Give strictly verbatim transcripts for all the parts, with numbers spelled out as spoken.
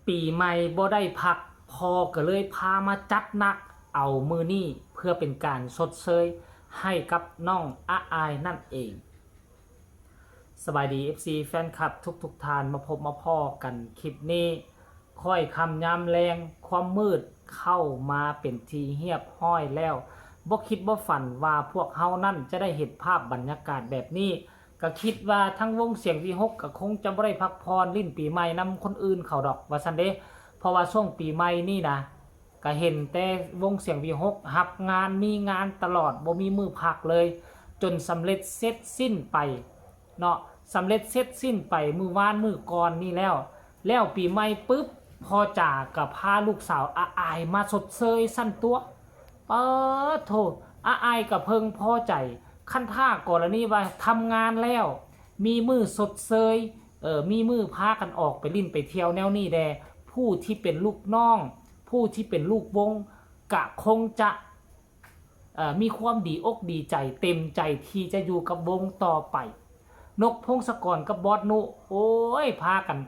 ปีใหม่บ่ได้พัก พ่อก็เลยพามาจัดหนัก เอามื้อนี้เพื่อเป็นการชดเชยให้กับน้องอาอายนั่นเอง สบายดี เอฟซี แฟนคลับทุกๆท่าน มาพบมาพ้อกันคลิปนี้ ค่อยค่ำยามแลง ความมืดเข้ามาเป็นที่เรียบร้อยแล้ว บ่คิดบ่ฝันว่าพวกเฮานั่นจะได้เห็นภาพบรรยากาศแบบนี้ ก็คิดว่าทั้งวงเสียงวีหกก็คงจะบ่ได้พักผ่อนเล่นปีใหม่นำคนอื่นเขาดอกว่าซั่นเด้ เพราะว่าช่วงปีใหม่นี่นะ ก็เห็นแต่วงเสียงวีหกรับงาน มีงานตลอด บ่มีมื้อพักเลย จนสำเร็จเสร็จสิ้นไปเนาะ สำเร็จเสร็จสิ้นไปมื้อวานมื้อก่อนนี่แล้ว แล้วปีใหม่ปุ๊บ พ่อจ๋าก็พาลูกสาวอาอายมาชดเชยซั่นตั๊ว ปาดโธ่ อาอายก็เพิ่งพอใจ คันถ้ากรณีว่าทำงานแล้ว มีมื้อชดเชย เออ มีมื้อพากันออกไปเล่นไปเที่ยวแนวนี้แด่ ผู้ที่เป็นลูกน้อง ผู้ที่เป็นลูกวง ก็คงจะ เอ่อ มีความดีอกดีใจ เต็มใจที่จะอยู่กับวงต่อไป นกพงศกรกับบอสนุ โอ้ย พากัน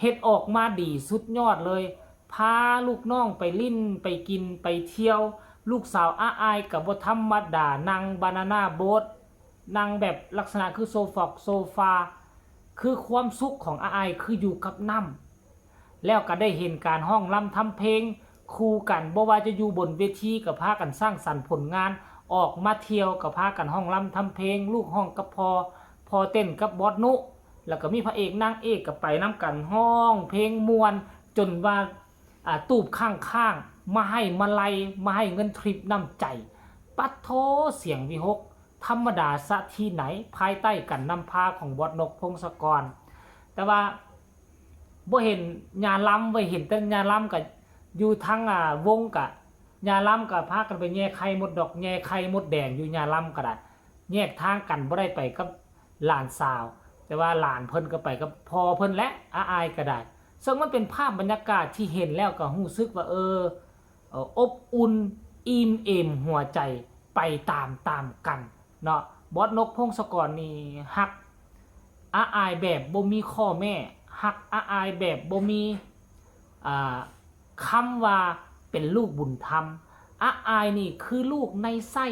เฮ็ดออกมาดีสุดยอดเลย พาลูกน้องไปเล่น ไปกิน ไปเที่ยว ลูกสาวอาอายก็บ่ธรรมดา นั่งบานาน่าโบ๊ท นั่งแบบลักษณะคือโซฟอกโซฟา คือความสุขของอาอายคืออยู่กับน้ำ แล้วก็ได้เห็นการร้องรำทำเพลงคู่กัน บ่ว่าจะอยู่บนเวทีก็พากันสร้างสรรค์ผลงาน ออกมาเที่ยวก็พากันร้องรำทำเพลง ลูกร้องกับพ่อ พ่อเต้นกับบอสนุ แล้วก็มีพระเอกนางเอกก็ไปนำกัน ร้องเพลงม่วน จนว่า อ่า ตูบข้างๆ มาให้มาลัย มาให้เงินทริปน้ำใจ ปัดโธ่ เสียงวีหก ธรรมดาซะที่ไหน ภายใต้การนำพาของบอสนกพงศกร แต่ว่าบ่เห็นย่าลำเว้ย เห็นแต่ย่าลำก็อยู่ทาง อ่า วง ก็ย่าลำก็พากันไปแย่ไข่มดดอก แย่ไข่มดแดงอยู่ ย่าลำก็ได้ แยกทางกันบ่ได้ไปกับหลานสาว แต่ว่าหลานเพิ่นก็ไปกับพ่อเพิ่นและอาอายก็ได้ ซึ่งมันเป็นภาพบรรยากาศที่เห็นแล้วก็รู้สึกว่า เออ เอ่อ อบอุ่น อิ่มเอมหัวใจไปตามๆกันเนาะ บอสนกพงศกรนี่ฮักอาอายแบบบ่มีข้อแม้ ฮักอาอายแบบบ่มี อ่า คำว่าเป็นลูกบุญธรรม อาอายนี่คือลูกในไส้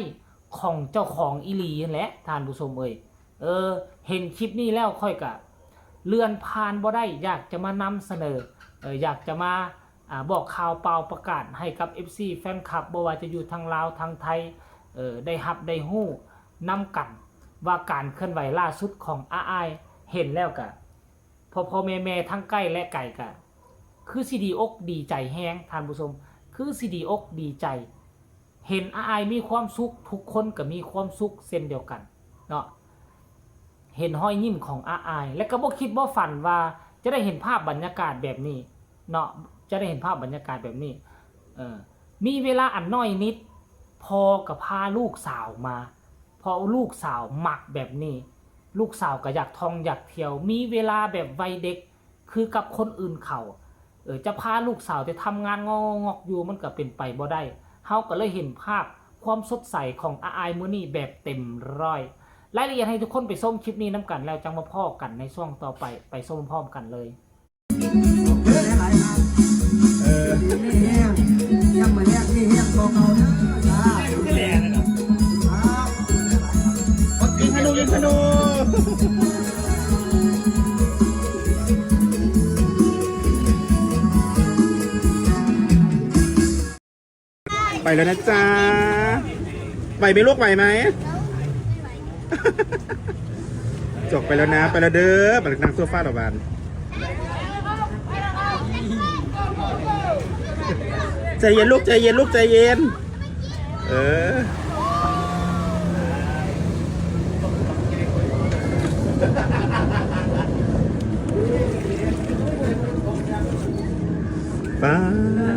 ของเจ้าของอีหลีนั่นแหละ ท่านผู้ชมเอ่ย เออ เห็นคลิปนี้แล้วข้อยก็เลื่อนผ่านบ่ได้ อยากจะมานำเสนอ เออ อยากจะมา อ่า บอกข่าวเป่าประกาศให้กับ เอฟซี แฟนคลับ บ่ว่าจะอยู่ทางลาวทางไทย เออ ได้ฮับได้ฮู้นำกัน ว่าการเคลื่อนไหวล่าสุดของอาอาย เห็นแล้วก็ พ่อพ่อแม่แม่ทั้งใกล้และไกลก็ คือสิดีอกดีใจแฮง ท่านผู้ชม คือสิดีอกดีใจ เห็นอาอายมีความสุข ทุกคนก็มีความสุขเช่นเดียวกันเนาะ เห็นรอยยิ้มของอาอาย และก็บ่คิดบ่ฝันว่าจะได้เห็นภาพบรรยากาศแบบนี้เนาะ จะได้เห็นภาพบรรยากาศแบบนี้ เออ มีเวลาอันน้อยนิด พ่อก็พาลูกสาวมา เพราะลูกสาวมักแบบนี้ ลูกสาวก็อยากท่องอยากเที่ยว มีเวลาแบบวัยเด็ก คือกับคนอื่นเขา เออ จะพาลูกสาวไปทำงานงอกๆอยู่ มันก็เป็นไปบ่ได้ เฮาก็เลยเห็นภาพความสดใสของอาอายมื้อนี้แบบเต็มร้อย รายละเอียดให้ทุกคนไปชมคลิปนี้นำกัน แล้วจั่งมาพ้อกันในช่วงต่อไป ไปชมพร้อมกันเลย เออ ดีมีแฮง ยังมาแฮงมีแฮงกว่าเก่าเด้อจ้า ยิงธนู ยิงธนู ไปแล้วนะจ๊ะ ไหวไหมลูก ไหวไหม จบไปแล้วนะ ไปแล้วเด้อ ไปนั่งโซฟาต่อบ้าน ใจเย็นลูก ใจเย็นลูก ใจเย็น เออ ป๊าด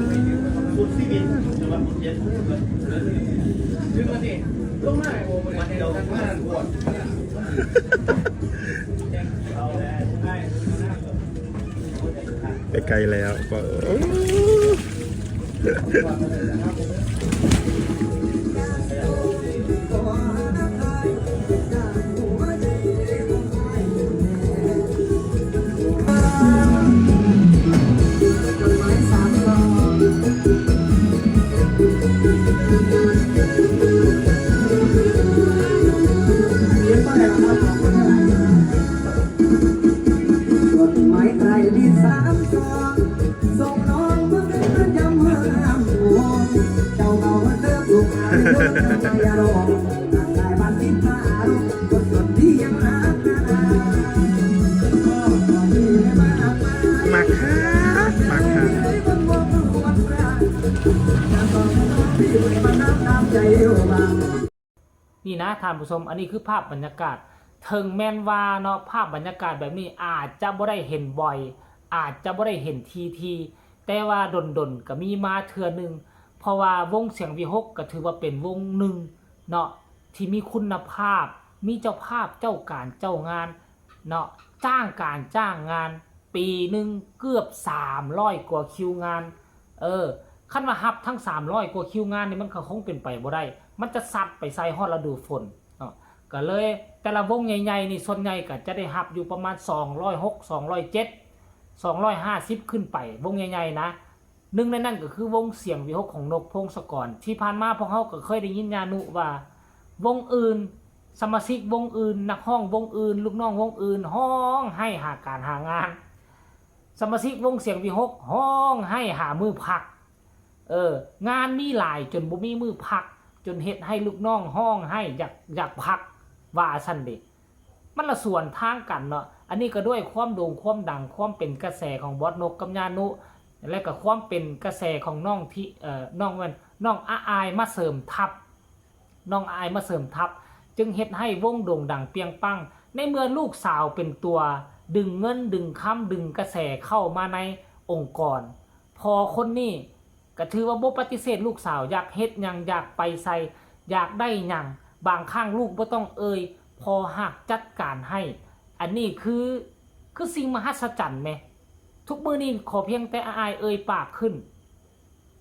ไปไกลแล้ว ป๊าด เ ไม้ไกลมีสามซองส่งน้องมาเป็นประจำเมืองโขงเจ้าเก่าวันเดิมลูกหลานเดิมอย่าลงทางกายบ้านสิบห้าลูกคนสนที่ยังรักนานา มาค่ะมาค่ะ ที่มันน้ำน้ำใจเอวบาง นี่นะท่านผู้ชม อันนี้คือภาพบรรยากาศ ถึงแม้นว่าเนาะ ภาพบรรยากาศแบบนี้อาจจะบ่ได้เห็นบ่อย อาจจะบ่ได้เห็นทีที แต่ว่าดนๆ ก็มีมาเทื่อหนึ่ง เพราะว่าวงเสียงวิหกก็ถือว่าเป็นวงหนึ่งเนาะ ที่มีคุณภาพ มีเจ้าภาพเจ้าการเจ้างานเนาะ จ้างการจ้างงาน ปีหนึ่งเกือบสามร้อยกว่าคิวงาน เออ คันว่าฮับทั้งสามร้อยกว่าคิวงานนี่มันก็คงเป็นไปบ่ได้ มันจะซัดไปใส่ฮอดฤดูฝนเนาะ ก็เลยแต่ละวงใหญ่ๆ นี่ส่วนใหญ่ก็จะได้ฮับอยู่ประมาณสองร้อยหก สองร้อยเจ็ด สองร้อยห้าสิบ ขึ้นไป วงใหญ่ๆ นะ หนึ่งในนั้นก็คือวงเสียงวิหกของนกพงศกร ที่ผ่านมาพวกเฮาก็เคยได้ยินยานุว่า วงอื่น สมาชิกวงอื่น นักฮ้องวงอื่น ลูกน้องวงอื่น ฮ้องไห้หาการหางาน สมาชิกวงเสียงวิหกฮ้องไห้หามือพัก เออ งานมีหลายจนบ่มีมือพัก จนเฮ็ดให้ลูกน้องฮ้องไห้อยากอยากพัก ว่าซั่นเด้ มันละสวนทางกันเนาะ อันนี้ก็ด้วยความโด่งความดัง ความเป็นกระแสของบอสนกกับยานุ และก็ความเป็นกระแสของน้องที่ เอ่อ น้องแม่น น้องอาอายมาเสริมทัพ น้องอาอายมาเสริมทัพ จึงเฮ็ดให้วงโด่งดังเปรียงปัง ในเมื่อลูกสาวเป็นตัวดึงเงินดึงคำดึงกระแสเข้ามาในองค์กร พอคนนี้ก็ถือว่าบ่ปฏิเสธลูกสาว อยากเฮ็ดหยัง อยากไปไส อยากได้หยัง บางครั้งลูกบ่ต้องเอ่ย พอหากจัดการให้ อันนี้คือ คือสิ่งมหัศจรรย์แหม ทุกมื้อนี้ขอเพียงแต่อาอายเอ่ยปากขึ้น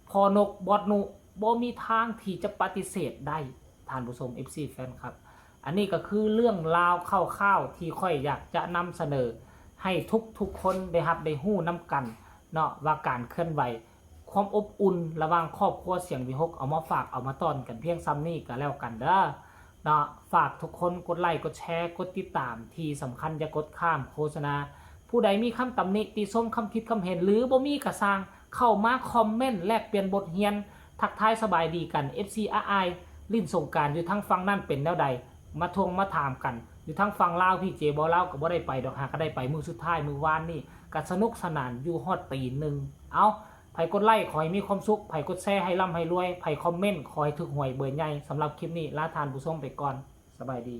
พอนกบอสนุบ่มีทางที่จะปฏิเสธได้ ท่านผู้ชม เอฟซี แฟนคลับ อันนี้ก็คือเรื่องราวคร่าวๆที่ข้อยอยากจะนำเสนอ ให้ทุกๆคนได้ฮับได้ฮู้นำกันเนาะ ว่าการเคลื่อนไหว ความอบอุ่นระหว่างครอบครัวเสียงวิหก เอามาฝากเอามาต้อนกันเพียงส่ำนี้ก็แล้วกันเด้อเนาะ ฝากทุกคนกดไลค์กดแชร์กดติดตาม ที่สำคัญอย่ากดข้ามโฆษณา ผู้ใดมีคำตำหนิติชม คำคิดคำเห็น หรือบ่มีกะซ่าง เข้ามาคอมเมนต์แลกเปลี่ยนบทเรียน ทักทายสบายดีกัน เอฟซี อาอาย ลิ้นสงกรานต์อยู่ทางฝั่งนั่นเป็นแนวใด มาทวงมาถามกัน อยู่ทางฝั่งลาว พี่เจบ่ลาวก็บ่ได้ไปดอก หากก็ได้ไปมื้อสุดท้ายมื้อวานนี่ ก็สนุกสนานอยู่ฮอดตีหนึ่ง เอ้า ไผกดไลค์ขอให้มีความสุข ไผกดแชร์ให้ร่ำให้รวย ไผคอมเมนต์ขอให้ถูกหวยเบอร์ใหญ่ สำหรับคลิปนี้ลาท่านผู้ชมไปก่อน สบายดี